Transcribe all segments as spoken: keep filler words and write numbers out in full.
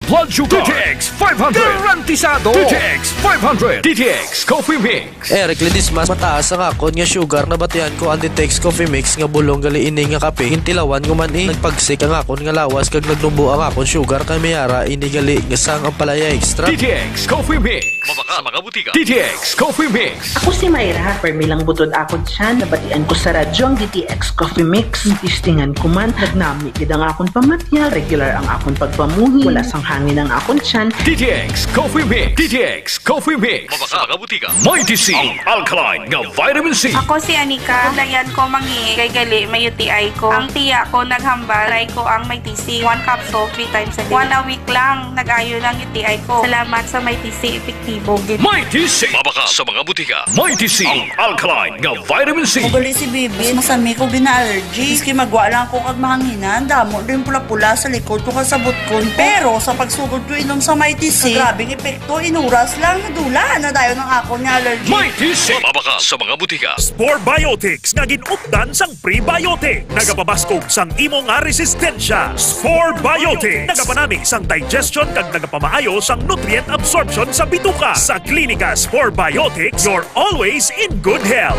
blood sugar. D T X five hundred. Garantisado. D T X five hundred. D T X Coffee Mix. Eric Ledesma, mataas ang akon nga sugar. Nabatian ko ang D T X Coffee Mix nga bulong gali ini nga kape. Gintilawan ko man, eh, nagpagsik ang akon nga lawas kag nagnubo ang akon sugar, kay may ara ini gali nga sang ampalaya extract. D T X Coffee Mix. Mabakal sa mga butika. D T X Coffee Mix. Ako si Myra. Permi lang butod akon tiyan. Nabatian ko sa radyo ang D T X Coffee Mix. Testingan ko man, nagnami gid ang akon pamatyag. Regular ang akon pagpamuhi. Wala sang hangin ang akon tiyan. D T X Coffee Mix. D T X Coffee Mix. Mabakal sa mga butika. Mighty C, ang alkaline nga vitamin C. Ako si Anika. Layan ko mangi kay gali may U T I ko. Ang tiya ko naghambal, try ko ang Mighty C. One capsule, three times a day. One a week lang, nag-ayo lang U T I ko. Salamat sa Mighty C, epektibo gid. Mighty C. Mabakal sa mga butika. Mighty C, ang alkaline nga vitamin C. Ugali si Bibi, masami ko gina-allergy. Maski magwa lang ako kag mahanginan, damo din pula-pula sa likod ko kag sa butkon ko. Pero sa pagsugod ko inom sa Mighty C, grabing epekto, inuras lang, nadula na dayon ang akon nga allergy. Mighty C. Mabakal sa mga butika. Spore Biotics nga gin-updan sang prebiotic. Nagapabaskog sang imo nga resistensya. Spore Biotics. Nagapanami sang digestion kag nagapamaayo sang nutrient absorption sa bituka. Sa Klinika Spore Biotics, you're always in good health.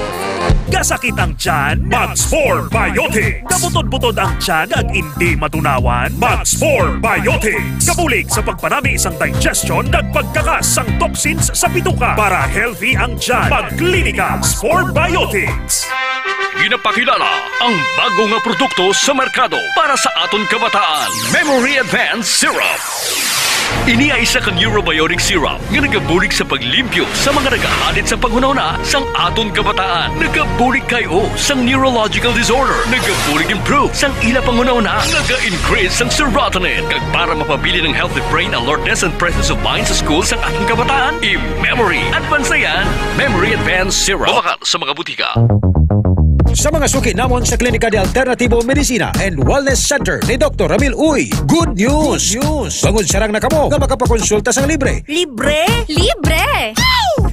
Kasakit ang tiyan? Mag Spore Biotics. Kabutod-butod ang tiyan kag indi matunawan? Mag Spore Biotics. Kabulig sa pagpanami sang digestion kag pagkakas sang toxins sa bituka. Para healthy ang tiyan, mag Klinika Spore Biotics. Ginapakilala ang bago nga produkto sa merkado para sa aton kabataan, Memory Advance Syrup. Ini ay isa ka neurobiotic syrup nga nagabulig sa paglimpyo sa mga nagahalid sa panghunahuna sang aton kabataan. Nagabulig kay o sang neurological disorder. Nagabulig improve sang ila panghunahuna. Naga-increase sang serotonin. Kag para mapabilin ang healthy brain alertness and presence of mind sa school sang aton kabataan, i-Memory Advance na yan. Memory Advance Syrup. Mabakal sa mga butika. Sa mga suki namon sa Klinika de Alternativo Medicina and Wellness Center ni Doktor Ramil Uy, good news! Good news! Bangod sarang na kamo nga makapakonsulta sang libre. Libre? Libre!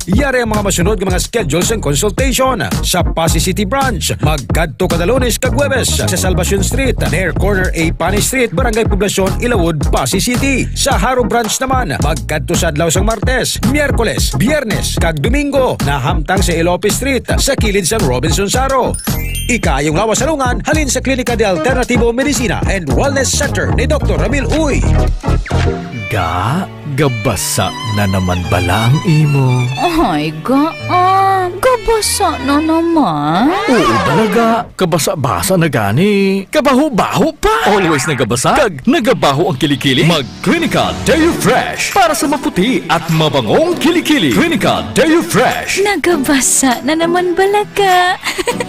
Yari ang mga masunod nga mga schedule sang consultation: sa Passi City Branch, magkadto kada Lunes kag Huwebes, sa Salvacion Street, near corner A Pani Street, Barangay Poblacion, Ilawod, Passi City. Sa Jaro Branch naman, magkadto sa adlaw sang Martes, Miyerkules, Biyernes, kag Domingo, nahamtang sa Elope Street, sa kilid sang Robinson Jaro. Ikaayong lawas sa lungan halin sa Klinika de Alternativo Medicina and Wellness Center ni Doktor Ramil Uy. Ga, gabasa na naman bala ang imo? Ay, ga, ah, gabasa na naman. Oo, bala, ga. Kabasa-basa na gani. Kabaho-baho pa. Always nagabasa kag nagabaho ang kilikili. Mag Clinica Deo Fresh para sa maputi at mabangong kilikili. Clinica Deo Fresh. Nagabasa na naman bala ka.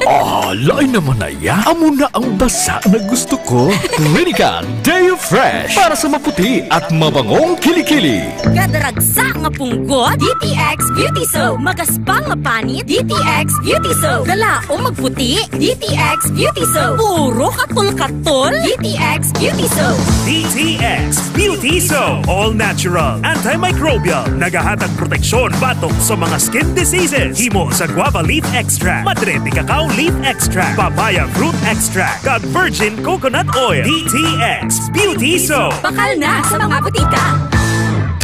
Ah, lain naman na ya. Amo na ang basa na gusto ko. Clinica Deo Fresh para sa maputi at mabangong kilikili. Kadaragsa nga punggot, D T X Beauty Soap. Magaspang nga panit, D T X Beauty Soap. Galaom magputi, D T X Beauty Soap. Puro katol-katol, D T X Beauty Soap. D T X Beauty Soap. All natural, antimicrobial. Nagahatag proteksyon batok sa mga skin diseases. Himo sa guava leaf extract, madre de cacao leaf extract, papaya fruit extract, kag virgin coconut oil. D T X Beauty Soap. Bakal na sa mga butika.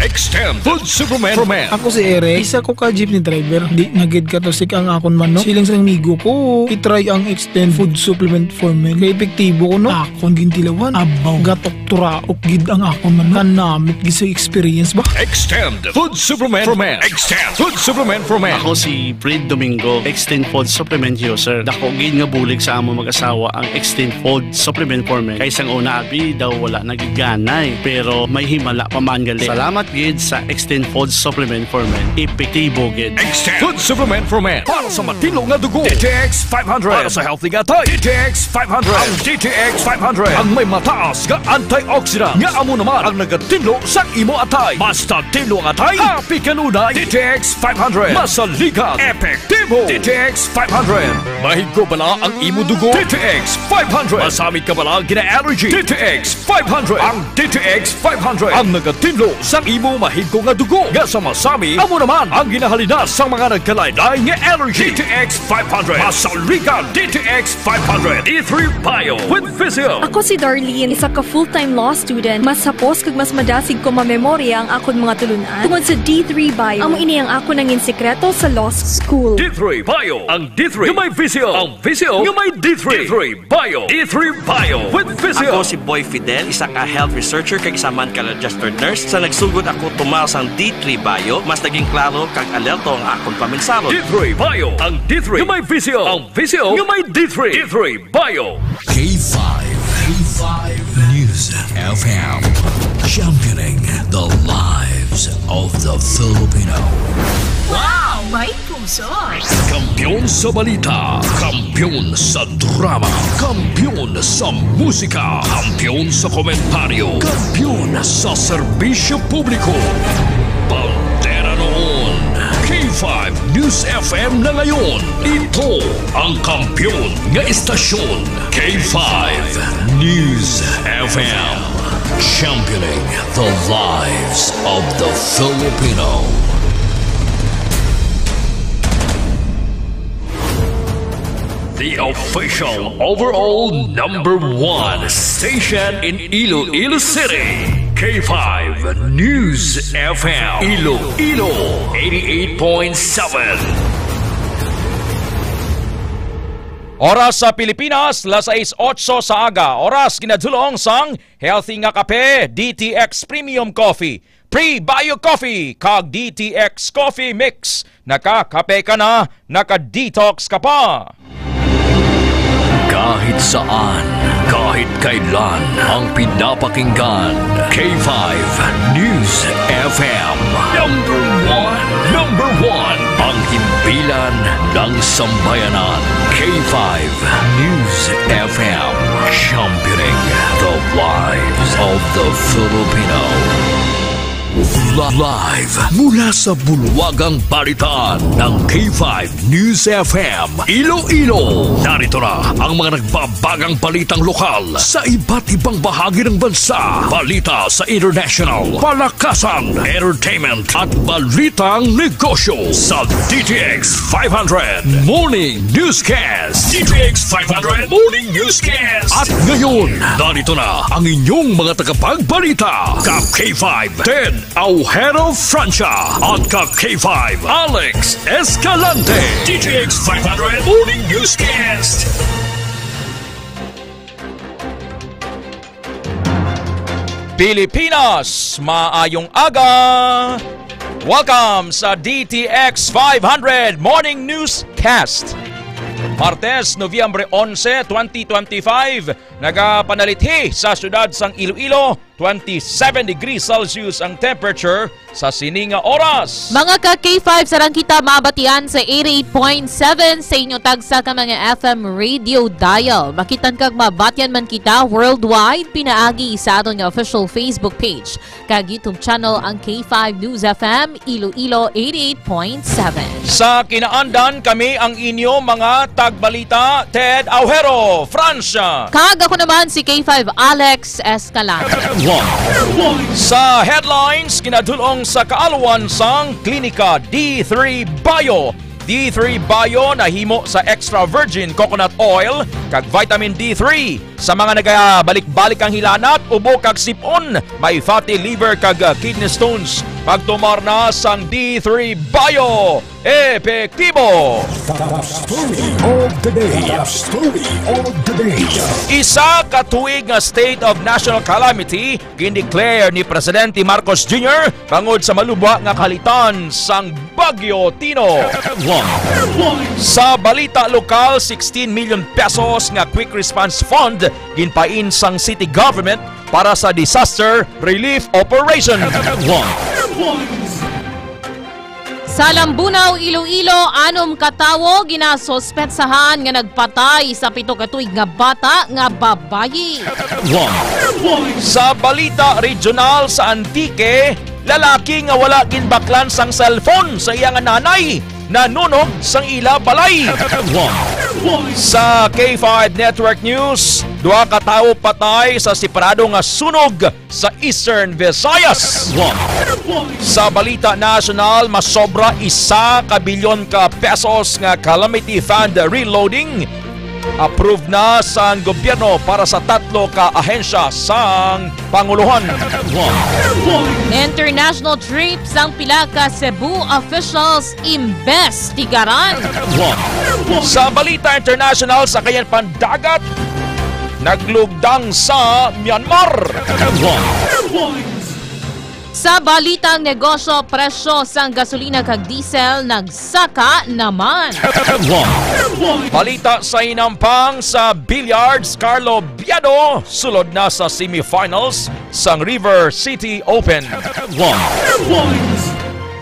Extend Food Supplement for Men. Ako si Eric, isa ko ka jeepney driver. Di na gid katusik ang akon manok. Siling sa amigo ko, i-try ang Extend Food Supplement for Men. Kay epektibo ko, no? Akon gintilawan. Abaw, gatok turaok gid ang akon manok. Kanamit gid sa experience ba? Extend Food Supplement for Men. Extend Food Supplement for Men. Ako si Fred Domingo, Extend Food Supplement user. Dako gid nga bulig sa among mag-asawa ang Extend Food Supplement for Men. Kay sang una, abi daw wala na gid ganay, pero may himala pa man gali. Salamat gid sa Extend Food Supplement for Men. Epektibo gid. Extend Food Supplement for Men. Para sa matinlo nga dugo, D T X five hundred. Para sa healthy nga atay, D T X five hundred. Ang D T X five hundred ang may mataas nga antioxidant, nga amo naman ang nagatinlo sa imo atay. Basta tinlo ang atay, happy kanunay. D T X five hundred. Masaligan, epektibo. D T X five hundred. Mahigko bala ang imo dugo? D T X five hundred. Masamit ka bala gina-allergy? D T X five hundred. Ang D T X five hundred ang nagatinlo sa imo Mahigko nga dugo nga sa masami, amo naman ang ginahalina sa mga nagkalain-lain nga allergy. D T X five hundred. Masaligan D T X five hundred. D three Bio with Visil. Ako si Darlene, isa ka full-time law student. Mas hapos kag mas madasig ko mamemorya ang akon mga tulunan tungod sa D three Bio. Amo ini ang akon nangin sikreto sa law school. D three Bio. Ang D three nga may Visil. Ang Visil nga may D three. D three Bio. D three Bio with Visil. Ako si Boy Fidel, isa ka health researcher kag isa man ka registered nurse. Sa nagsugod ako tumal sang D three Bio, mas naging klaro kag alerto ang akon pamensahon. D three Bio. Ang D three nga may Visil. Ang Visil nga may D three. D three Bio. K five. K five News F M. Championing the lives of the Filipino. Wow! May puso! Kampiyon sa balita, kampiyon sa drama, kampiyon sa musika, kampiyon sa komentaryo, kampiyon sa serbisyo publiko. Bandera noon, K five News F M na ngayon. Ito ang kampiyon nga estasyon, K five News F M. Championing the lives of the Filipino. The official overall number one station in Iloilo City, K five News F M, Iloilo eighty-eight point seven. Oras sa Pilipinas, las sais otso sa aga. Oras ginadulong sang healthy nga kape, D T X Premium Coffee, Pre-Bio Coffee, kag D T X Coffee Mix. Nakakape ka na, naka-detox ka pa. Kahit saan, kahit kailan, ang pinapakinggan, K five News F M. Number one, number one, ang himpilan ng sambayanan. K five News F M, championing the lives of the Filipino. Live mula sa bulwagang balitaan ng K five News F M Iloilo. Narito na ang mga nagbabagang balitang lokal sa iba't ibang bahagi ng bansa. Balita sa international, palakasan, entertainment, at balitang negosyo sa D T X five hundred Morning Newscast. D T X five hundred Morning Newscast. At ngayon, narito na ang inyong mga tagapagbalita, ka K five Ted Aujero Francia at ka K five Alex Escalante. D T X five hundred Morning Newscast. Pilipinas, maayong aga! Welcome sa D T X five hundred Morning Newscast. Martes, Nobyembre onse, twenty twenty-five, nagapanalithi sa siyudad sang Iloilo, twenty-seven degrees Celsius ang temperature sa sini nga oras. Mga ka K five, sarang kita mabatian sa eighty-eight point seven sa inyo tagsa ka mga F M radio dial. Makitan kag mabatian man kita worldwide pinaagi sa aton nga official Facebook page kag YouTube channel, ang K five News F M Iloilo eighty-eight point seven. Sa kinaandan, kami ang inyo mga tagbalita, Ted Aujero, Francia. Kag ako naman si K five Alex Escalante. Sa headlines, kinadulong sa kaalwan sang Klinika D three Bio. D three Bio nahimo sa extra virgin coconut oil kag vitamin D three. Sa mga nagabalik-balik ang hilanat, ubo kag sipon, may fatty liver kag, ah, kidney stones, pagtumar na sang D three Bio. Epektibo! The story of the day. The story of the day. Isa ka tuig nga state of national calamity gindeclare ni Presidente Marcos Junior bangod sa malubha nga kahalitan sang Bagyo Tino. Sa balita lokal, sixteen million pesos nga quick response fund ginpain sang city government para sa disaster relief operation. Sa Lambunao, Iloilo, anom ka tawo ginasuspetsahan nga nagpatay sa pito ka tuig nga bata nga babayi. Sa balita regional, sa Antique, lalaki nga wala ginbaklan sang cellphone sa iya nga nanay nanunog sang ila balay. Sa K five Network News, duha ka tawo patay sa separado nga sunog sa Eastern Visayas. Sa balita nasyonal, masobra isa ka bilyon ka pesos nga calamity fund reloading. Approve na sang gobyerno para sa tatlo ka ahensya sang pangulohan. International trip sang pila ka Cebu officials imbestigaran. Sa balita international, sakayan pandagat naglugdang sa Myanmar. Sa balitang negosyo, presyo sang gasolina kag diesel nagsaka naman. Balita sa hinampang, sa billiards, Carlo Biado sulod na sa semifinals sang River City Open.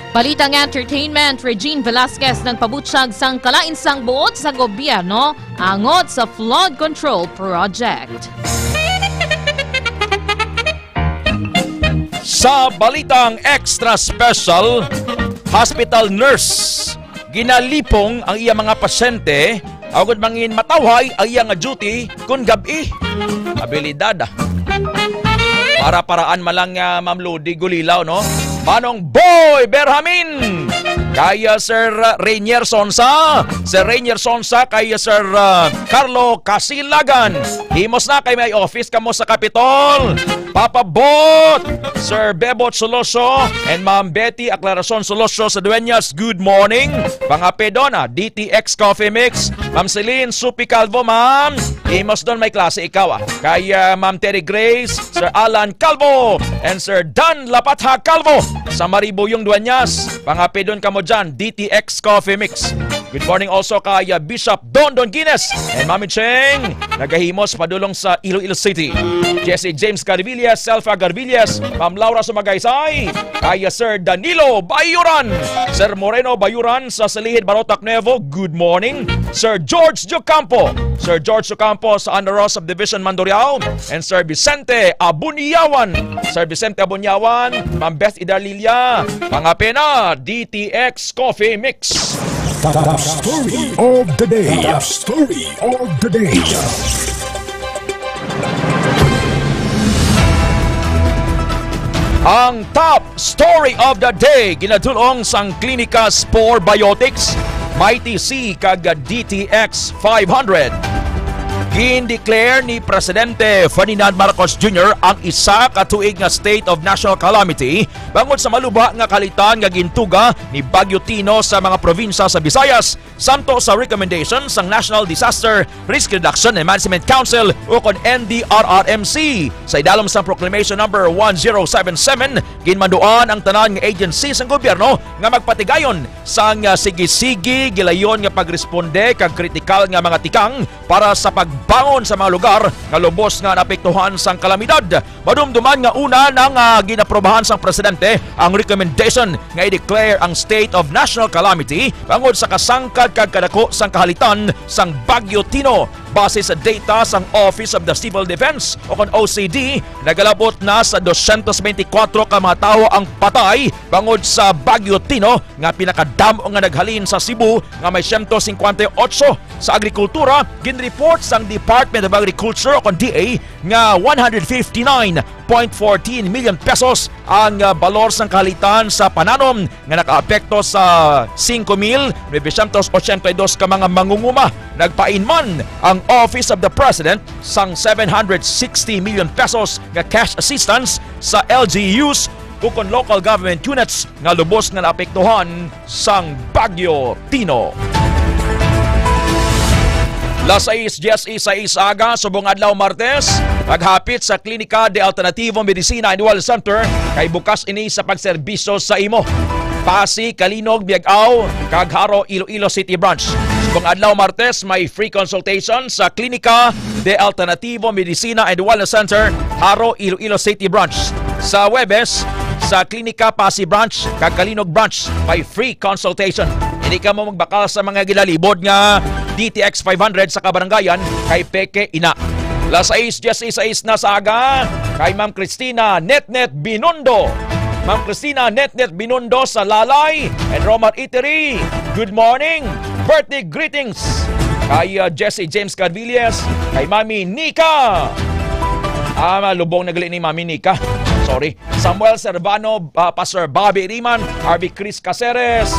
Balitang entertainment, Regine Velasquez nagpabutyag sang kalain sang buot sa gobyerno angot sa flood control project. Sa balitang extra special, hospital nurse ginalipong ang iya mga pasyente, agod mangin matawhay ang iya nga duty kun gab-i. Abilidad, ah. Para-paraan man lang, ah, Ma'am Ludi Gulilaw, no? Manong Boy Berhamin, kay, ah, Sir, ah, Rainier Sonsa, Sir Rainier Sonsa, kay, ah, Sir, ah, Carlo Casilagan. Himos na kay may office kamo sa Capitol. Papa Bot, Sir Bebot Soloso, and Ma'am Betty Aclaracion Soloso sa Dueñas, good morning. Pangapidon, ah, D T X Coffee Mix. Ma'am Celine Supi Calvo, ma'am. Himos doon may klase ikaw, ah. Kay, ah, Ma'am Terry Grace, Sir Alan Calvo, and Sir Dan Lapatha Calvo sa Maribuyong, Dueñas. Pangapidon kamo dyan, D T X Coffee Mix. Good morning also kay, uh, Bishop Don Don Guinness and Mami Cheng, nagahimos padulong sa Iloilo City. Jesse James Garvillas, Selfa Garvillas, Ma'am Laura Sumagaysay, kay, uh, Sir Danilo Bayuran, Sir Moreno Bayuran sa Salihid, Barotac Nuevo, good morning. Sir George Diocampo, Sir George Diocampo sa Anaros Subdivision, Mandurriao, and Sir Vicente Abunyawan, Sir Vicente Abunyawan, Ma'am Beth Idalilia, mga pena, D T X Coffee Mix. Top story of the day. Top story of the day. Ang top story of the day, ginadulong sang Klinika Spore Biotics, Mighty C kag D T X five hundred. Gin-declare ni Presidente Ferdinand Marcos Junior ang isa ka tuig nga state of national calamity bangod sa maluba nga kalitan nga gintuga ni Bagyo Tino sa mga probinsya sa Visayas, santo sa recommendation sang National Disaster Risk Reduction and Management Council, ukon N D R R M C. Sa idalom sang Proclamation Number one zero seven seven, ginmanduan ang tanan nga agency sang gobyerno nga magpatigayon sang, ah, sige-sige gilayon nga pagresponde kag kritikal nga mga tikang para sa pagbangon sa mga lugar nga lubos nga naapektuhan sang kalamidad. Madumduman nga una na nga ginaprobahan sang presidente ang recommendation nga i-declare ang state of national calamity bangod sa kasangkad kag kadako sang kahalitan sang Bagyo Tino. Base sa data sang Office of the Civil Defense, o kon O C D, nagalabot na sa dosyentos beintikwatro ka mga tawo ang patay bangod sa Bagyo Tino, nga pinakadamo nga naghalin sa Cebu nga may siyento singkwenta y otso. Sa agrikultura, ginreport sang Department of Agriculture, o kon D A, nga one hundred fifty-nine point fourteen million pesos ang, ah, balor sang kahalitan sa pananom nga nakaapekto sa singko mil novecientos ochenta y dos ka mga mangunguma. Nagpain man ang Office of the President sang seven hundred sixty million pesos nga cash assistance sa L G Us ukon local government units nga lubos nga naapektuhan sang Bagyo Tino. Las sais diez y seis aga, subong adlaw Martes, paghapit sa Klinika de Alternativo Medicina and Wellness Center kay bukas ini sa pagserbisyo sa imo. Passi, Calinog, Miag-ao, kag Jaro, Iloilo City Branch. Subong adlaw Martes, may free consultation sa Klinika de Alternativo Medicina and Wellness Center, Jaro, Iloilo City Branch. Sa Huwebes, sa Klinika Passi Branch kag Calinog Branch, may free consultation. Hindi ka mo magbakal sa mga ginalibod nga D T X five hundred sa kabaranggayan kay peke ina. Las sais diez y seis na sa aga, kay Ma'am Christina Netnet Binondo. Ma'am Christina Netnet Binondo sa Lalay and Romar Eatery. Good morning! Birthday greetings kay uh, Jesse James Carvilles, kay Mami Nika. Ah, malubong na gali ni Mami Nika. Sorry. Samuel Servano, uh, Pastor Bobby Riman, R B Chris Caceres,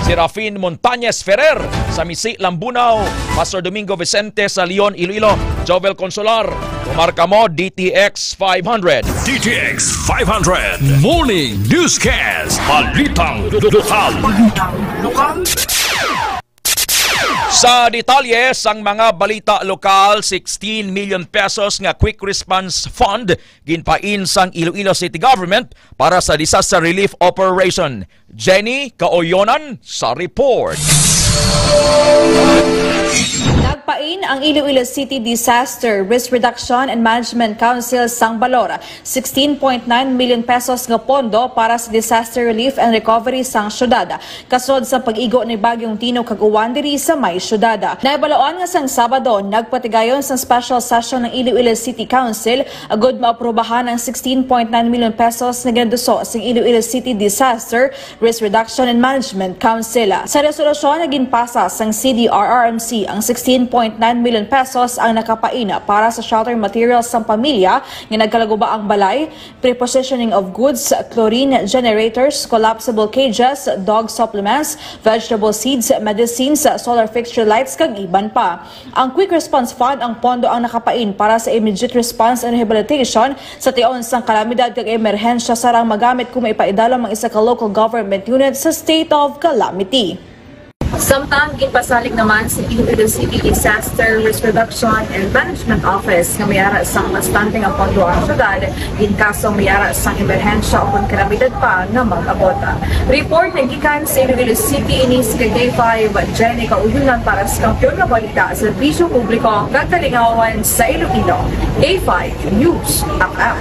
Serafin Montañez Ferrer sa Misi, Lambunao, Pastor Domingo Vicente sa Leon, Iloilo, Jovel Consolar, Omar Camo, D T X five hundred. D T X five hundred Morning Newscast. Balitang lokal. Sa detalye sang mga balita lokal, sixteen million pesos nga Quick Response Fund ginpain sang Iloilo City Government para sa disaster relief operation. Jenny Kaoyonan sa report. Nagpain ang Iloilo City Disaster Risk Reduction and Management Council sang balor sixteen point nine million pesos nga pondo para sa disaster relief and recovery sang syudad, kasunod sa pag-igo ni Bagyong Tino kag uwan diri sa may syudad. Nahibaluan nga sang Sabado, nagpatigayon sang special session ang Iloilo City Council agud maaprubahan ang sixteen point nine million pesos nga ginaduso sang Iloilo City Disaster Risk Reduction and Management Council. Sa resolusyon nga ginpasa sang C D R R M C, ang sixteen point nine million pesos ang nakapain para sa shelter materials sang pamilya nga nagkalaguba ang balay, prepositioning of goods, chlorine generators, collapsible cages, dog supplements, vegetable seeds, medicines, solar fixture lights, kag iban pa. Ang Quick Response Fund ang pondo ang nakapain para sa immediate response and rehabilitation sa tion sang kalamidad kag emerhensya, sarang magamit kung maipaidalom ang isa ka local government unit sa state of calamity. Samtang ginpasalig naman sa Iloilo City Disaster Risk Reduction and Management Office nga may ara sang bastante nga pondo ang syudad, ginkaso may ara sang emerhensya o kon kalamidad pa nga mag-abot. Report nga gikan sa Iloilo City ini si K five Jenny Kauhilan para sa Kampiyon nga Balita, Serbisyo Publiko kag Kalingawan sa Iloilo. K five News F M.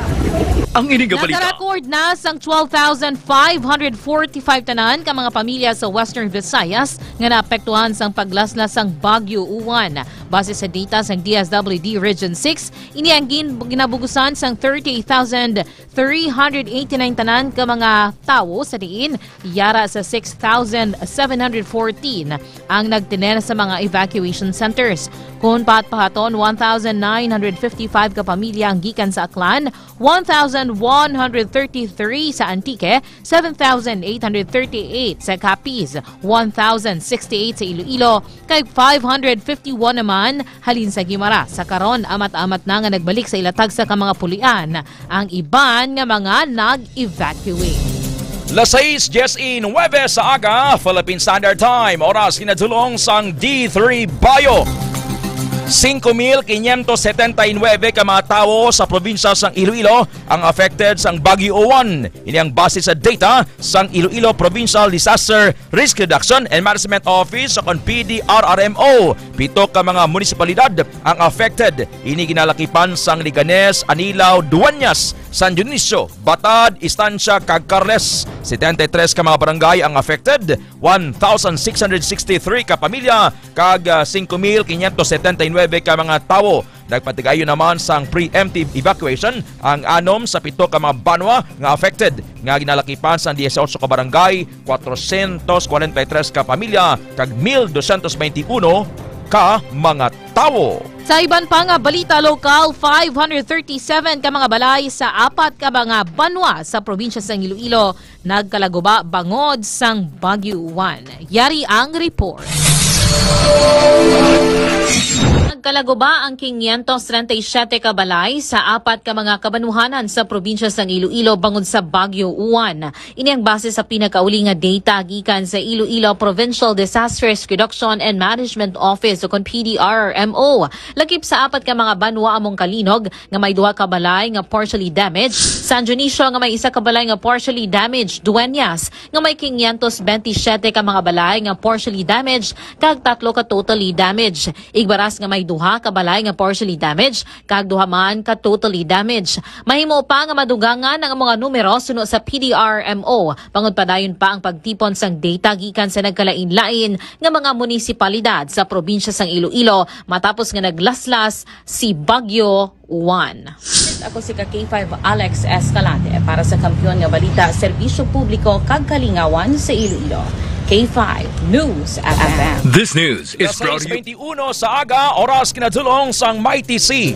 Ang ini nga balita. Nakarecord na sang twelve thousand five hundred forty-five tanan ka mga pamilya sa Western Visayas nga naapektuhan sang paglaslas sang Bagyo Uwan. Base sa data sang D S W D Region six, ini ang gin- ginabugusan sang thirty-eight thousand three hundred eighty-nine tanan ka mga tawo, sa diin yara sa six thousand seven hundred fourteen ang nagtener sa mga evacuation centers. Kon pahat-pahaton, one thousand nine hundred fifty-five ka pamilya ang gikan sa Aklan, one thousand one hundred thirty-three sa Antique, seven thousand eight hundred thirty-eight sa Capiz, one thousand sixty-eight sa Iloilo, kag five hundred fifty-one naman halin sa Guimaras. Sa karon, amat-amat na nga nagbalik sa ila tagsa ka mga pulian ang iban nga mga nag-evacuate. Las sais dies y nuebe sa aga, Philippine Standard Time, oras kinadulong sang D three Bayo. Singko mil quinientos setenta y nuebe ka mga tawo sa probinsya sang Iloilo ang affected sang Bagyo Uwan. Ini ang base sa data sang Iloilo Provincial Disaster Risk Reduction and Management Office o kon P D R R M O. Pito ka mga munisipalidad ang affected. Ini ginalakipan sang Leganes, Anilao, Dueñas, San Dionisio, Batad, Estancia, kag Carles. Setenta y tres ka mga barangay ang affected, one thousand six hundred sixty-three ka pamilya, kag ah, singko mil quinientos setenta y nuebe ka mga tawo. Nagpatigayon naman sang preemptive evacuation ang anom sa pito ka mga banwa nga affected, nga ginalakipan sang dieciocho ka barangay, cuatrocientos cuarenta y tres ka pamilya, kag mil doscientos veintiuno ka mga tawo. Sa iban pa nga balita lokal, five hundred thirty-seven ka mga balay sa apat ka mga banwa sa probinsya sang Iloilo nagkalaguba bangod sang Bagyo Juan. Yari ang report. Nagkalaguba ang quinientos treinta y siete ka balay sa apat ka mga kabanwahanan sa probinsya sang Iloilo bangod sa Bagyo Juan. Ini ang base sa pinakauli nga data gikan sa Iloilo Provincial Disaster Risk Reduction and Management Office o kon P D R R M O. Lakip sa apat ka mga banwa among Calinog nga may duha ka balay nga partially damaged, San Dionisio nga may isa ka balay nga partially damaged, Dueñas nga may quinientos veintisiete ka mga balay nga partially damaged, kag tatlo ka totally damaged. Igbaras nga may duha ka balay nga partially damaged, kag duha man ka totally damaged. Mahimo pa nga madugangan ang mga numero suno sa P D R M O, bangod padayon pa ang pagtipon sang data gikan sa nagkalain-lain nga mga munisipalidad sa probinsya sang Iloilo matapos nga naglaslas si Bagyo Juan. Ako si ka K five Alex Escalante para sa Kampiyon nga Balita, Serbisyo Publiko kag Kalingawan sa Iloilo. K five News F M. This news is Alas brought sais to you twenty-uno sa aga, oras kinadulong sang Mighty C.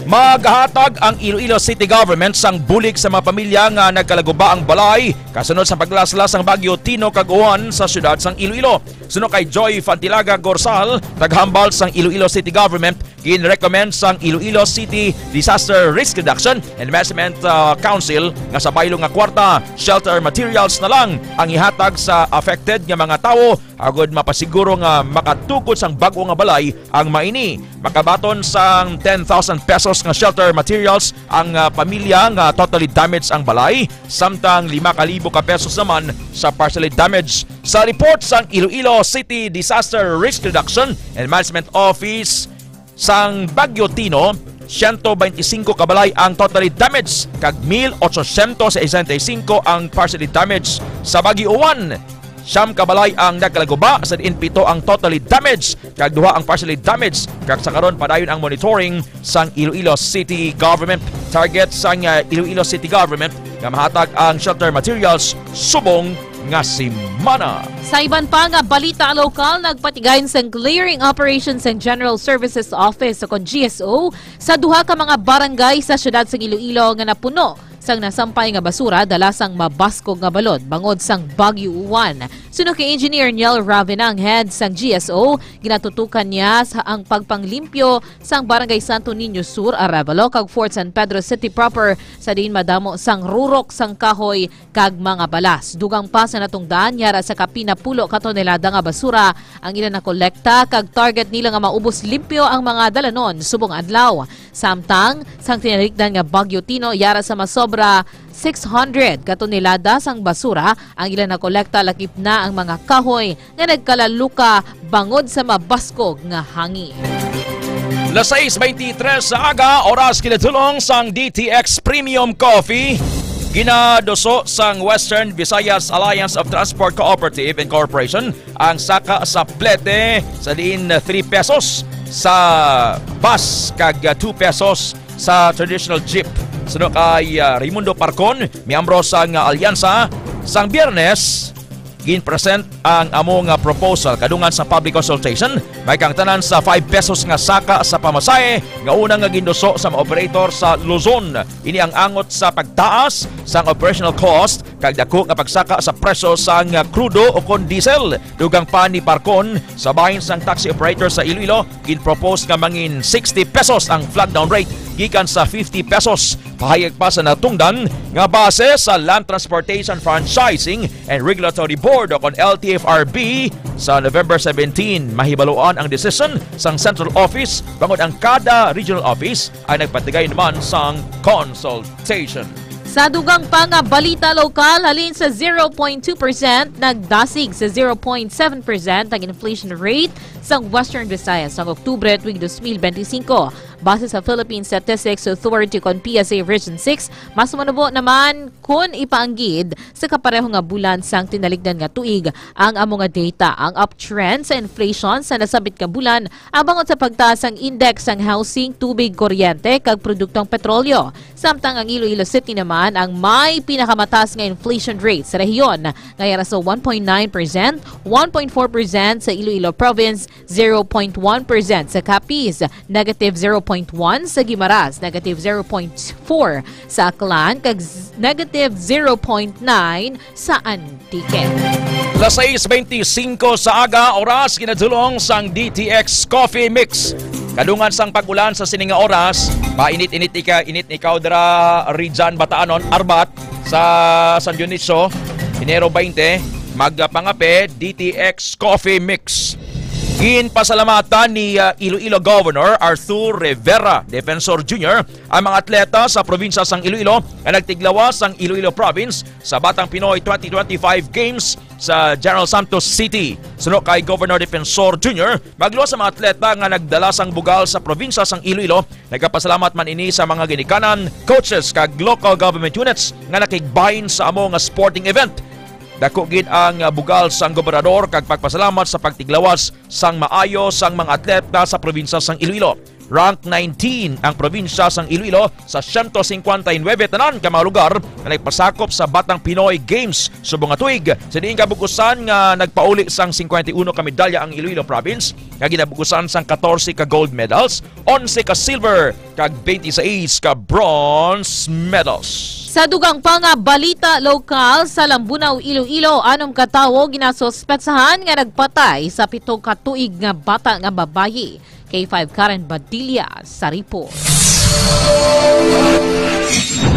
Maghatag ang Iloilo City Government sang bulig sa mga pamilya nga nagkalaguba ang balay kasunod sa paglaslas sang Bagyo Tino kag Uwan sa siyudad sang Iloilo. Suno kay Joy Fantilaga Gorsal, tagahambal sang Iloilo City Government, gin-recommend sang Iloilo City Disaster Risk Reduction and Management, ah, Council nga sa baylo nga kwarta, shelter materials na lang ang ihatag sa affected nga mga tawo agod mapasiguro nga makatukod sang bag-o nga balay ang maini. Makabaton sang ten thousand pesos nga shelter materials ang, ah, pamilya nga totally damaged ang balay, samtang lima ka libo ka pesos naman sa partially damaged. Sa report sang Iloilo City Disaster Risk Reduction and Management Office, sang Bagyo Tino, siyento bente singko ka balay ang totally damaged kag mil ochosyentos sesenta y singko ang partially damaged. Sa Bagyo Uwan, siyam ka balay ang nagkalaguba, sa diin pito ang totally damaged kag duha ang partially damaged, kag sa karon padayon ang monitoring sang Iloilo City Government. Target sang, ah, Iloilo City Government nga mahatag ang shelter materials subong nga semana. Sa iban pa nga balita lokal, nagpatigayon sang clearing operation sang General Services Office o kon G S O sa duha ka mga barangay sa siyudad sang Iloilo nga napuno sang nasampay nga basura dala sang mabaskog nga balod bangod sang Bagyo Uwan. Suno kay Engineer Niel Ravena, ang head sang G S O, ginatutukan niya sa ang pagpanglimpyo sang Barangay Santo Niño Sur, Arevalo, kag Fort San Pedro City proper, sa diin madamo sang rurok sang kahoy kag mga balas. Dugang pa sa natungdan, yara sa kapin na pulo ka tonelada nga basura ang ila nakolekta, kag target nila nga maubos limpyo ang mga dalanon subong adlaw. Samtang, sang tinalikdan nga Bagyo Tino, yara sa masobra six hundred ka tonelada sang basura ang ila nakolekta, lakip na ang mga kahoy nga nagkalaluka bangod sa mabaskog nga hangin. Las sais bente tres sa aga, oras kinadulong sang D T X Premium Coffee. Ginaduso sang Western Visayas Alliance of Transport Cooperative Incorporation ang saka sa plete, sa diin three pesos sa bus kag two pesos sa traditional jeep. Suno kay, ah, Raimundo Parcon, miyembro sang, ah, alyansa, sang Biyernes, gin-present ang amo nga proposal kadungan sa public consultation. May kaangtanan sa five pesos nga saka sa pamasahe nga una nga ginduso sa mga operator sa Luzon. Ini ang angot sa pagtaas sang operational cost kag dako nga pagsaka sa presyo sang, ah, krudo o kon diesel. Dugang pa ni Parcon, sa bahin sang taxi operator sa Iloilo, gin-propose nga mangin sixty pesos ang flag down rate gikan sa fifty pesos. Pahayag pa sa natungdan nga base sa Land Transportation Franchising and Regulatory Board o kon L T F R B, sa November seventeen, mahibaluan ang desisyon sang Central Office bangod ang kada Regional Office ay nagpatigay naman sang consultation. Sa dugang pa nga balita lokal, halin sa zero point two percent, nagdasig sa zero point seven percent ang inflation rate sa Western Visayas sang Oktubre tuig dos mil bente singko. Base sa Philippine Statistics Authority kon P S A Region six, mas manubo naman kon ipaanggid sa kapareho nga bulan sang tinalikdan nga tuig ang amo nga data. Ang uptrend sa inflation sa nasabit nga bulan ang bangod sa pagtaas sang index sang housing, tubig, kuryente, kag produktong petrolyo. Samtang ang Iloilo City naman ang may pinakamataas nga inflation rate sa rehiyon, nga yara sa one point nine percent, one point four percent sa Iloilo Province, zero point one percent sa Capiz, negative zero point one sa Guimaras, negative zero point four sa Aklan, kag z-, negative zero point nine sa Antique. Las sais bente singko sa aga, oras kinadulong sang D T X Coffee Mix. Kadungan sang pag-ulan sa sini nga oras, painit-init ika, init ikaw dira, Rijan Bataanon, Arbat, sa San Dionisio, Enero bente, magpangape, D T X Coffee Mix. Ginpasalamatan ni, ah, Iloilo Governor Arthur Rivera Defensor Junior ang mga atleta sa probinsya sang Iloilo nga nagtiglawas sang Iloilo Province sa Batang Pinoy twenty twenty-five Games sa General Santos City. Suno kay Governor Defensor Junior, magluwas sa mga atleta nga nagdala sang bugal sa probinsya sang Iloilo. Nagapasalamat man ini sa mga ginikanan, coaches, kag local government units nga nakigbahin sa amo nga sporting event. Dako gid ang, ah, bugal sang gobernador kag pagpasalamat sa pagtiglawas sang maayo sang mga atleta sa probinsya sang Iloilo. Rank nineteen ang probinsya sang Iloilo sa siyento singkwenta y nuebe tanan ka mga lugar nga nagpasakop sa Batang Pinoy Games subong nga tuig. Sa diin kabug-usan nga nagpauli sang singkwenta y uno ka medalya ang Iloilo Province, nga ginabug-usan sang katorse ka gold medals, onse ka silver, kag twenty-six ka bronze medals. Sa dugang pa nga balita lokal, sa Lambunao, Iloilo, anom ka tawo ginasuspetsahan nga nagpatay sa pito ka tuig nga bata nga babayi. K five Karen Badilla sa report.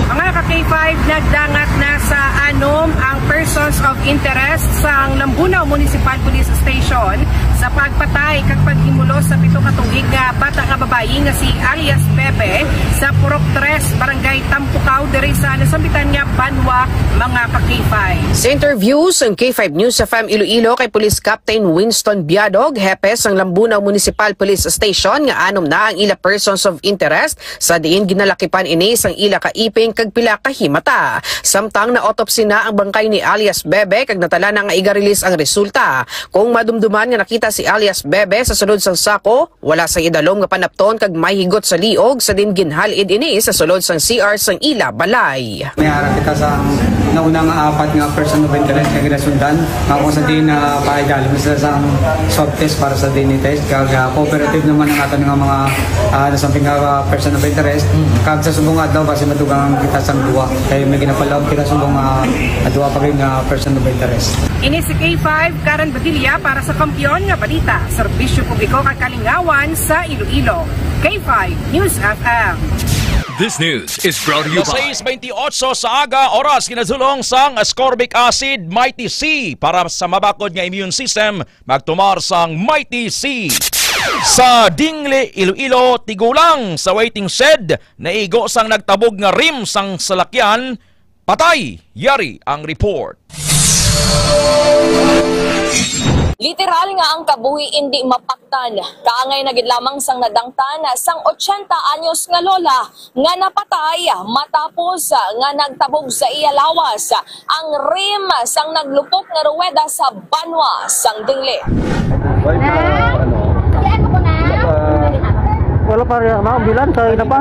Mga ka K five, nagdangat na sa anom ang persons of interest sang Lambunao Municipal Police Station sa pagpatay kag paghimulos sa pito ka tuig nga bata nga babayi nga si alias Bebe sa Purok Tres, Barangay Tampukaw, diri sa nasambitan nga banwa, mga ka K five. Sa interview sang K five News F M Iloilo kay Police Captain Winston Biadog, hepe sang Lambunao Municipal Police Station, nga anom na ang ila persons of interest, sa diin ginalakipan ini sang ila ka iping kag pila ka himata. Samtang na-autopsy na ang bangkay ni alias Bebe kag natala na nga iga-release ang resulta. Kung madumduman nga nakita si alias Bebe sa sulod sang sako, wala sang idalom nga panapton kag may higot sa liog, sa diin ginhal-id ini sa sulod sang C R sang ila balay. May ara kita sa nauna nga apat nga person of interest nga ginasundan, nga kung sa diin, ah, paidalom sila sa swab test para sa D N A test, kag, ah, cooperative naman ang aton nga mga, ah, nasamping nga, ah, person of interest. Mm. Kag sa subong adlaw, basi madugang kita sang duwa. Kay may ginapalaom kita subong, ah, duwa pa gid nga person of interest. Ini si K five, Karen Badilla para sa Kampiyon nga Balita, Serbisyo Publiko kag Kalingawan sa Iloilo. K five News F M. This news is brought to you by Alas sais beintiotso sa aga, oras ginadulong sang ascorbic acid Mighty C para sa mabakod nga immune system. Magtumar sang Mighty C. Sa Dingle, Iloilo, tigulang sa waiting shed, naigo sang nagtabog nga rim sang salakyan, patay. Yari ang report. Literal nga ang kabuhi indi mapaktan. Kaangay na gid lamang sang nadangtan sang ochenta anyos nga lola nga napatay matapos nga nagtabog sa iya lawas ang rim sang naglupok nga ruweda sa banwa sang Dingle. Wala pa rin, ma'am, bilan, sa ina pa.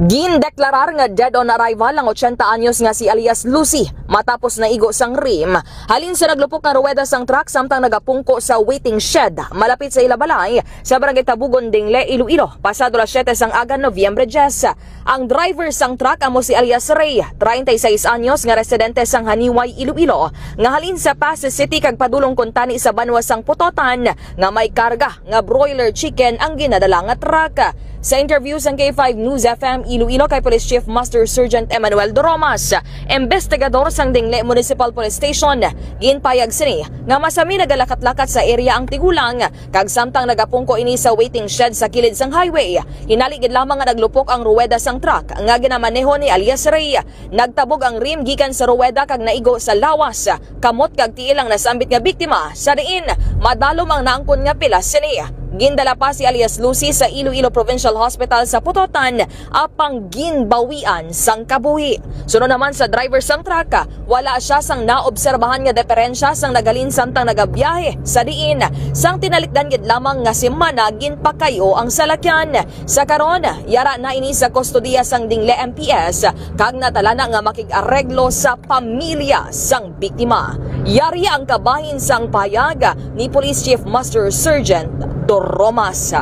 Gindeklarar nga dead on arrival ang ochenta anyos nga si alias Lucy matapos naigo sang rim halin sa naglupok nga ruweda sang truck samtang nagapungko sa waiting shed malapit sa ila balay sa Barangay Tabugon, Dingle, Iloilo, pasado las siete sang aga, Nobyembre diyes. Ang driver sang truck amo si alias Ray, treinta y seis anyos, nga residente sang Haniway, Iloilo, nga halin sa Passi City kag padulong kuntani sa banwa sang Pototan, nga may karga nga broiler chicken ang ginadala nga truck. Sa interview sang K five News F M Iloilo kay Police Chief Master Sergeant Emmanuel Doromas, investigador sang Dingle Municipal Police Station, ginpayag sini nga masami nagalakat-lakat sa area ang tigulang, kag samtang nagapungko ini sa waiting shed sa kilid sang highway, hinali gid lamang nga naglupok ang ruweda sang truck nga ginamaneho ni alias Ray. Nagtabog ang rim gikan sa ruweda kag naigo sa lawas, kamot kag tiil ang nasambit nga biktima, sa diin madalom ang naangkon nga pilas sini. Gindala pa si alias Lucy sa Iloilo Provincial Hospital sa Pototan, apang ginbawian sang kabuhi. Suno naman sa driver sang truck, wala sia sang naobserbahan nga diferensya sang naghalin samtang nagabiyahe, sa diin sang tinalikdan gid lamang nga semana ginpakay-o ang salakyan. Sa karon, yara na ini sa kustodiya sang Dingle M P S, kag natala na nga makig-areglo sa pamilya sang biktima. Yari ang kabahin sang pahayag ni Police Chief Master Sergeant Doromas.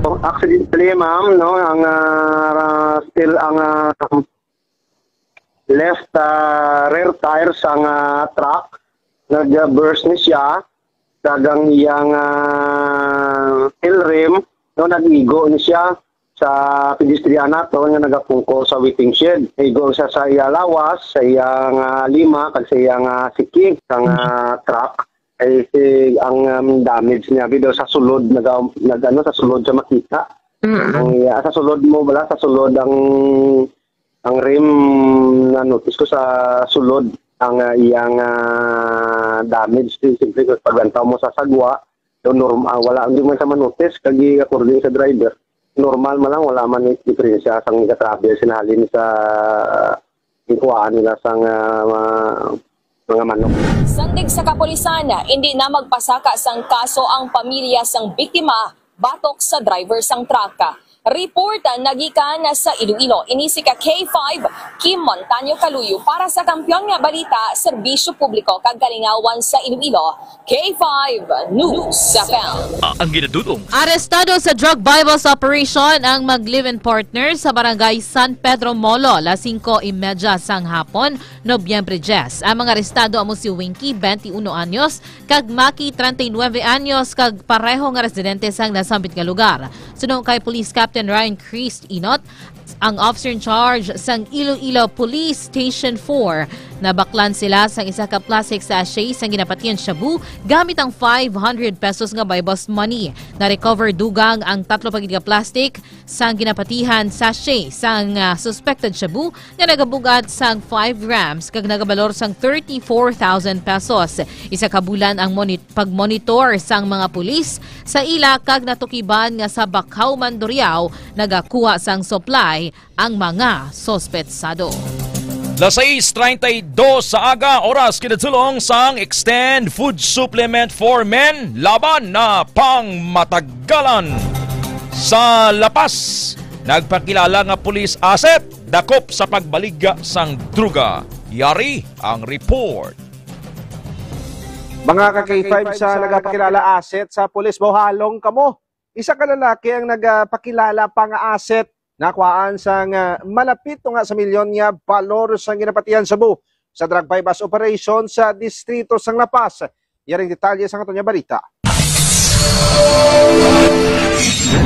Accidentally, ma'am, no, ang, ah, still ang, ah, left, ah, rear tire sang, ah, truck, nag-burst ni siya, kag ang iyang, ah, tail rim, no, nag-igo ni siya sa pedestrian naton nga nagapungko sa waiting shed. Igo siya sa iya lawas, sa iyang, ah, lima, kag sa iyang, ah, siki sang, ah, truck. Ay, si, ang, um, damage niya, bido sa sulod, nag, nag, ano, sa sulod siya makita. Mm. Ang, ah, sa sulod mo, wala, sa sulod ang, ang rim, na-notice ko sa sulod ang, ah, iyang, ah, damage. Di, siyempre, paglantaw mo sa sagwa, so, norm-, ah, wala, hindi man sa manotis, kag according sa driver, normal man lang, wala man ni diferensya sang nagatravel sinahalin sa ginkuhaan nila sang, ah, mga, mga manok. Sandig sa kapulisan, indi na magpasaka sang kaso ang pamilya sang biktima batok sa driver sang truck. Report na gikan sa Iloilo. Ini si ka K five, Kim Montaño Kaluyo para sa Kampiyon nga Balita, Serbisyo Publiko kag Kalingawan sa Iloilo, K five News F M. Ang ginadudong. Arestado sa drug buy-bust operation ang mag-live-in partner sa barangay San Pedro Molo, las singko y media sang hapon, Nobyembre diyes. Ang mga arestado amo si Winky, twenty-uno anyos, kag Maki, treinta y nueve anyos, kag pareho nga residente sang nasambit nga lugar. Suno kay Police Captain Ryan Christ Inot, ang officer in charge sang Iloilo Police Station four, nabaklan sila sang isa ka plastic sachet sang ginapatihan shabu gamit ang five hundred pesos nga buy-bust money. Na-recover dugang ang tatlo pa gid ka plastic sang ginapatihan sachet sang, ah, suspected shabu nga nagabugat sang five grams kag nagabalor sang thirty-four thousand pesos. Isa ka bulan ang moni-, pagmonitor sang mga pulis sa ila kag natukiban nga sa Bacau, Mandurriao nagakuha sang supply ang mga suspetsado. Las sais treinta y dos sa aga, oras kinatulong sang Extend Food Supplement for Men laban na pangmatagalan. Sa La Paz, nagpakilala nga police asset dakop sa pagbaligya sang droga. Yari ang report. Mga ka K five, sa nagapakilala asset sa pulis, mahalong kamo. Isa ka lalaki ang nagapakilala pa nga asset nakuhaan sang, ah, malapit nga sa milyon nga balor sang ginapatihan shabu sa drug buy-bust operation sa distrito sang La Paz. Yaring detalye sa aton nga balita.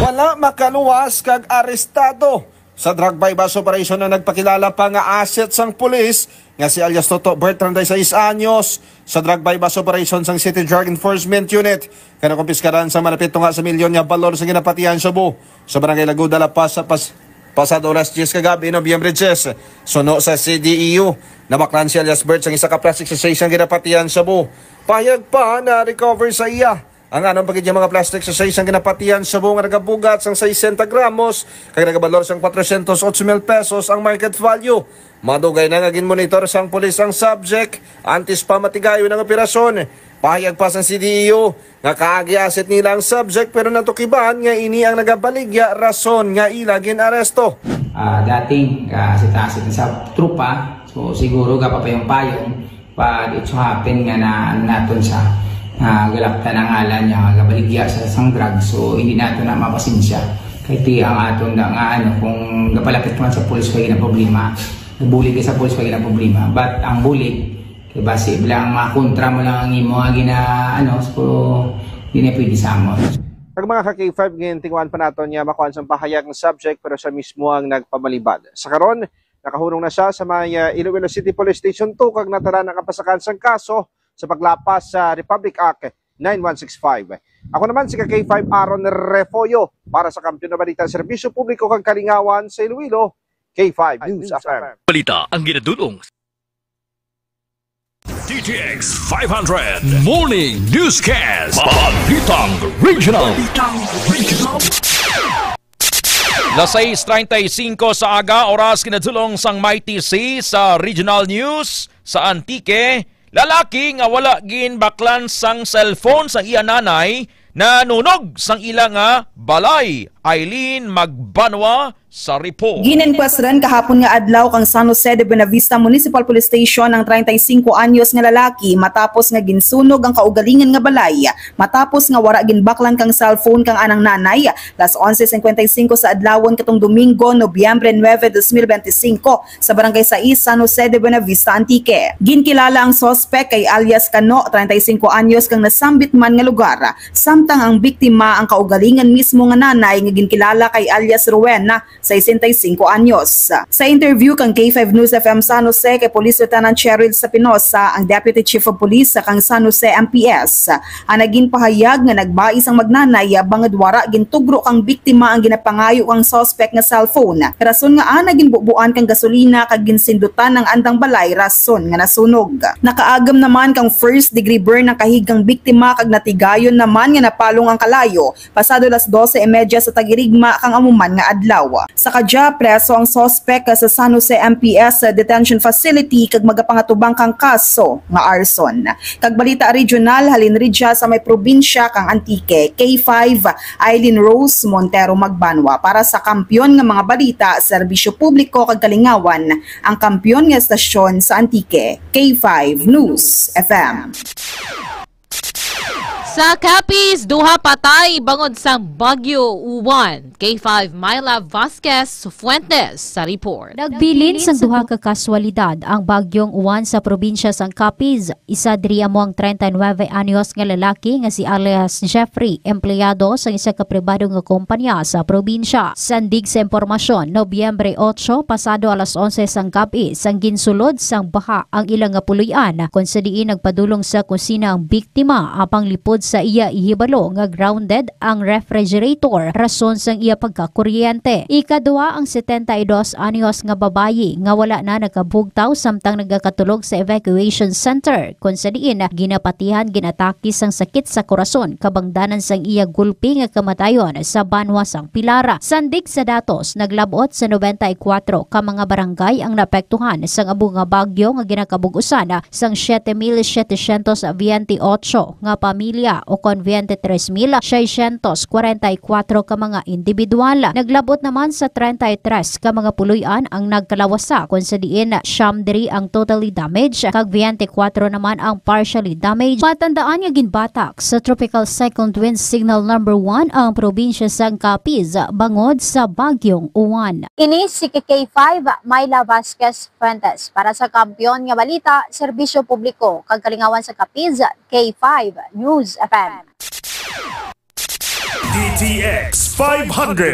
Wala makaluwas kag arestado sa drug buy-bust operation na nagpakilala pa nga asset sang pulis nga si alias Toto Bert, treinta y seis anyos, sa drug buy-bust operation sang City Drug Enforcement Unit, kay nakumpiskaran sa malapit nga sa milyon nga balor sa ginapatihan shabu sa Barangay Laguda, La Paz, sa pas-, pasado alas diyes kagabi, Nobyembre diyes. Suno sa C D E U, nabaklan si alias Bert sang isa ka plastic sachet sang ginapatihan shabu. Pahayag pa, na-recover sa iya ang anom pa gid nga mga plastic sachet sang ginapatihan shabu nga nagabugat sang sesenta gramos kag nagabalor sang kwatrocientos ocho mil pesos ang market value. Madugay na nga ginmonitor sang pulis ang subject antes pa matigayon ang operasyon. Pahayag pa sang C D E U nga kaagi asset nila ang subject, pero natukiban nga ini ang nagabaligya rason nga ila gin-aresto. Ah, dating, ah, asset-asset na sa tropa, so siguro gapapayong-payong pa, it so happen nga na, ano naton sa, ah, galaptan ang ngalan niya, nga gabaligya sa sang drug, so hindi nato na mapasensya. Kay ti ang aton na nga, ano, kung gapalapit man sa pulis, kay na problema, nabulig ka sa pulis, kay na problema. But ang bulig, kay basi, bilang ang mga kontra mo lang ang imo nga gina, ano, so, di na pwede sa amon. Ang mga ka K five, gintinguhan pa naton niya makuha sang pahayag ang subject, pero siya mismo ang nagpamalibad. Sa karon, nakahunong na siya sa may, ah, Iloilo City Police Station two kag natala na ang kapasakan sang kaso sa paglapas sa Republic Act nine one six five. Ako naman si ka K five Aaron Refollo para sa Kampiyon na Balita, Serbisyo Publiko kag Kalingawan sa Iloilo, K five News F M. Balita ang ginadudong. D T X five hundred Morning Newscast. Balitang Regional. Balitang Regional. Las sais treinta y cinco sa aga, oras kinadulong sang Mighty C sa Regional News sa Antique. Lalaki nga wala ginbaklan sang cellphone sang iya nanay nanunog sang ila nga balay. Eileen Magbanwa sa report. Gin-inquestran kahapon nga adlaw kang San Jose de Buenavista Municipal Police Station ang treinta y cinco anyos nga lalaki matapos nga ginsunog ang kaugalingon nga balay matapos nga wara ginbaklan kang cellphone kang anang nanay, las onse cincuenta y cinco sa adlawon katong Domingo, Nobyembre nuebe, dos mil benti singko, sa Barangay sais, San Jose de Buenavista, Antique. Ginkilala ang suspek kay alias Kano, treinta y cinco anyos, kang nasambit man nga lugar, samtang ang biktima ang kaugalingon mismo nga nanay nga ginkilala kay alias Rowena, sesenta y cinco anyos. Sa interview kang K five News F M San Jose kay Police Lieutenant Cheryl Sapinosa, ang Deputy Chief of Police sa kang San Jose M P S, ang nagin pahayag nga nagbais ang magnanay bangod wara gintugro kang biktima ang ginapangayo kang suspect nga cellphone, rason nga ana ginbubuan kang gasolina kag ginsindutan ang andang balay, rason nga nasunog. Nakaagom naman kang first degree burn ang kahig kang biktima kag natigayon naman nga napalong ang kalayo pasado las doce y media sa tagirigma kang amo man nga adlaw. Sa kadya, preso ang suspek sa San Jose M P S detention facility kag magapangatubang kang kaso nga arson. Kag balita regional, halin ridya sa may probinsya kang Antique, K five, Eileen Rose Montero Magbanwa para sa Kampiyon nga mga Balita, Serbisyo Publiko kag Kalingawan, ang kampiyon nga estasyon sa Antique, K five News F M. Sa Capiz, duha patay bangod sang Bagyo Juan. K five Myla Vasquez Fuentes sa report. Nagbilin sang duha ka kaswalidad ang Bagyong Juan sa probinsya sang Capiz. Isa diri amo ang treinta y nueve anyos nga lalaki nga si alias Jeffrey, empleyado sang isa ka pribado nga kompanya sa probinsya. Sandig sa impormasyon, Nobyembre otso, pasado alas onse sang gab-i, sang ginsulod sang baha ang ila nga puloy-an, kon sa diin nagpadulong sa kusina ang biktima apang lipod sa iya ihibalo nga grounded ang refrigerator rason sang iya pagkakuryente. Ikaduha ang setenta y dos anyos nga babayi nga wala na nakabugtaw samtang nagakatulog sa evacuation center, kon sa diin ginapatihan ginatake sang sakit sa korason kabangdanan sang iya gulpi nga kamatayon sa banwa sang Pilar. Sandig sa datos, naglab-ot sa noventa y kuwatro ka mga barangay ang naapektuhan sang amo nga bagyo nga ginakabug-usan sang siete mil setecientos veintiocho nga pamilya, o kon veinte tres mil seiscientos cuarenta y cuatro ka mga individual. Naglab-ot naman sa treinta y tres ka mga puloy-an ang nagkalawasa, kon sa diin siyam diri ang totally damaged kag veinte y cuatro naman ang partially damaged. Matandaan nga ginbatak sa Tropical Cyclone Twin Signal Number One ang probinsya sang Capiz bangod sa Bagyong Juan. Ini si K five Myla Vasquez Fuentes para sa Kampiyon nga Balita, Serbisyo Publiko kag Kalingawan sa Capiz, K five News F M. D T X five hundred.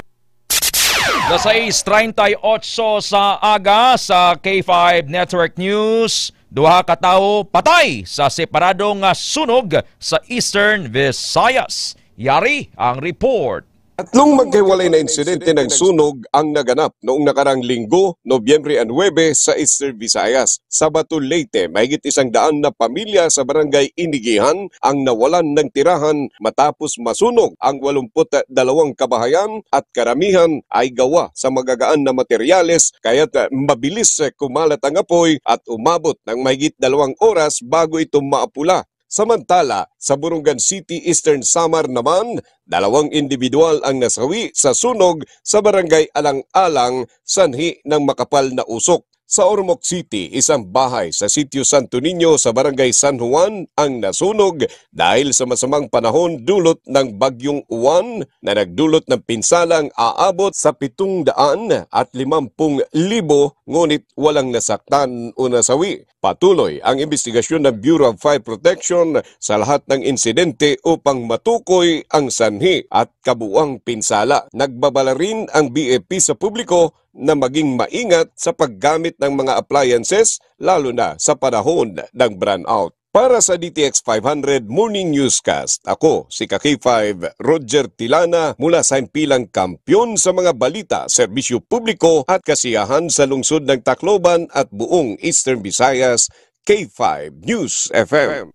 Las sais treinta y ocho sa aga sa K five Network News, duha ka tawo patay sa separado nga sunog sa Eastern Visayas. Yari ang report. Tatlong magkahiwalay na insidente ng sunog ang naganap noong nakarang Linggo, Nobyembre nuebe, sa Eastern Visayas. Sa Bato, Leyte, mahigit isang daan na pamilya sa barangay Inigihan ang nawalan ng tirahan matapos masunog ang walumput dalawang kabahayan at karamihan ay gawa sa magagaan na materyales, kaya't mabilis kumalat ang apoy at umabot ng mahigit dalawang oras bago ito maapula. Samantala, sa Borongan City, Eastern Samar naman, dalawang individual ang nasawi sa sunog sa barangay Alang-alang, sanhi ng makapal na usok. Sa Ormoc City, isang bahay sa Sitio Santo Niño sa Barangay San Juan ang nasunog dahil sa masamang panahon dulot ng Bagyong Juan na nagdulot ng pinsalang aabot sa pitong daan at limampung libo, ngunit walang nasaktan o nasawi. Patuloy ang investigasyon ng Bureau of Fire Protection sa lahat ng insidente upang matukoy ang sanhi at kabuang pinsala. Nagbabala rin ang B F P sa publiko na maging maingat sa paggamit ng mga appliances, lalo na sa panahon ng brownout. Para sa D T X five hundred Morning Newscast, ako si ka K five, Roger Tilana, mula sa himpilang kampiyon sa mga balita, serbisyo publiko at kasiyahan sa lungsod ng Tacloban at buong Eastern Visayas, K five News F M.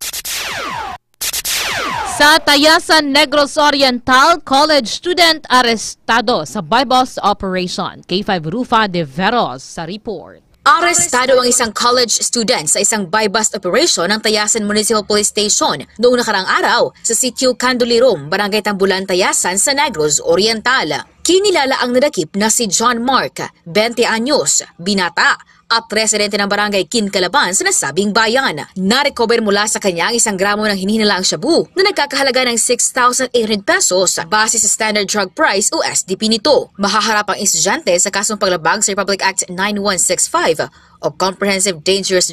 Sa Tayasan, Negros Oriental, college student arestado sa buy-bust operation. K five Rufa de Veros sa report. Arestado ang isang college student sa isang buy-bust operation ng Tayasan Municipal Police Station noong nakarang araw sa Sitio Candulirum, Barangay Tambulan, Tayasan sa Negros Oriental. Kinilala ang nadakip na si John Mark, twenty anyos, binata, at residente ng barangay Kinkalaban sa nasabing bayan. Narecover mula sa kanya ang isang gramo ng hinihinalaang shabu na nagkakahalaga ng six thousand eight hundred pesos base sa standard drug price o S D P nito. Mahaharap ang estudyante sa kasong paglabag sa Republic Act nine one six five o Comprehensive Dangerous